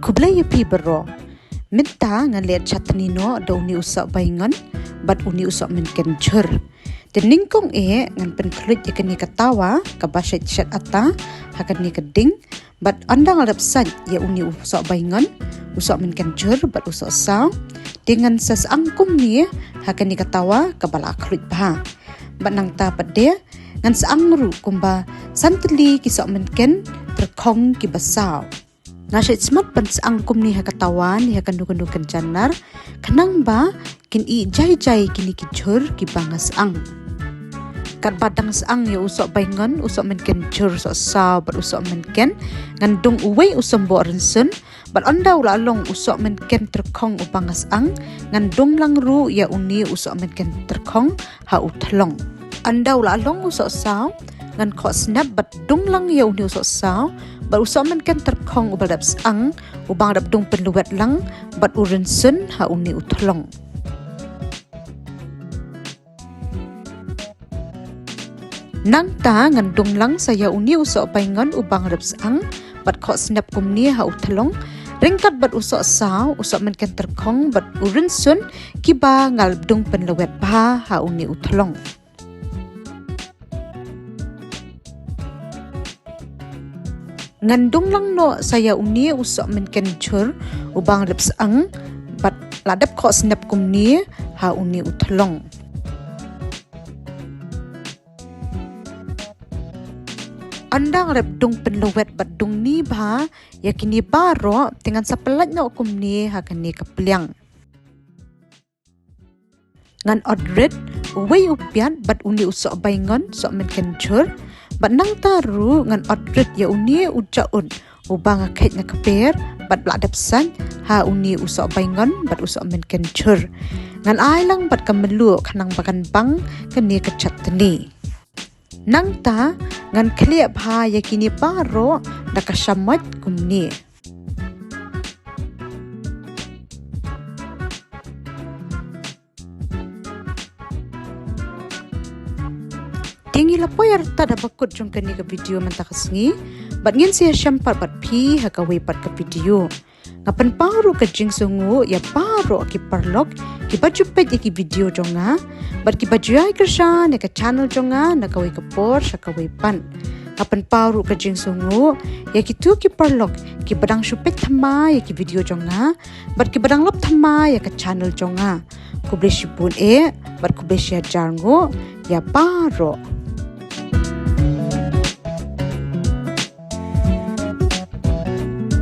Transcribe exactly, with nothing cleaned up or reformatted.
Khublei ïa phi baroh. Mynta ngan leit chutney noh da uni u sohbaingon bad uni u sohmynken jhur. Te nyngkong eh ngan pynkhluit ïa kane ka tawa kaba shet shet ata ha kane ka ding. Bad ynda nga la dep sait ïa uni u sohbaingon, u sohmynken jhur bad u sohsaw, te ngan sa syang kumne ha kane ka tawa kaba la khluit bha. Bad nangta pat de ngan syang ruh kumba san tylli ki sohmynken tyrkhong kiba saw. Nga shait smat ban syang kumne ha ka tawa ne ha kano kano ka janar, khnang ba kin ih jai jai kine ki jhur kiba nga syang. Katba dang syang ïa u sohbaingon, u sohmynken jhur, sohsaw bad u sohmynken, ngan dung uwei u symboh rynsun. Bad ynda u la long u sohmynken tyrkhong uba nga syang, ngan dung lang ruh ïa uni u sohmynken tyrkhong ha u thlong. Ynda u la long u sohsaw, ngan khoh snep bad dung lang ïa uni u sohsaw bad u sohmynken tyrkhong uba la dep syang, uba nga dep dung pynlwet lang, bad u rynsun ha uni u thlong. Nangta ngan dung lang sa ïa uni u sohbaingon uba nga la dep syang bad khoh snep kumne ha u thlong, ryngkat bad u sohsaw, u sohmynken tyrkhong bad u rynsun kiba nga la dung pynlwet bha ha uni u thlong. Ngan dung lang noh sa ïa uni u sohmynken jhur uba nga la dep syang bad la dep khoh snep kumne ha uni u thlong. Ynda nga la dep dung pynlwet bad dung ni bha ïa kine baroh, te ngan sa pyllait noh kumne ha kane ka pliang. Ngan ot rit uwei u piat bad uni u sohbaingon, sohmynken jhur. Bad nangta ruh ngan ot rit ïa uni u jaud uba nga kheit na ka per bad la dep sait ha uni u sohbaingon bad u sohmynken jhur. Ngan ai lang bad ka mluh khnang ba kan bang kane ka chutney. Nangta ngan khlieh bha ïa kine baroh da ka shamoit kumne. Te ngi la poi artat ha ba kut jong kane ka video mynta ka sngi, bad ngin sa ïashem pat bad phi ha kawei pat ka video. Nga pynpaw ruh ka jingsngewnguh ïa baroh ki paralok kiba ju peit ïa ki video jong nga bad kiba ju ïai kyrshan ïa ka channel jong nga na kawei ka por sha kawei pat. Nga pynpaw ruh ka jingsngewnguh ïa kito ki paralok kiba dang shu peit thymmai ïa ki video jong nga bad kiba dang lap thymmai ïa ka channel jong nga. Khublei shibun eh bad khublei shihajar nguh ïa baroh.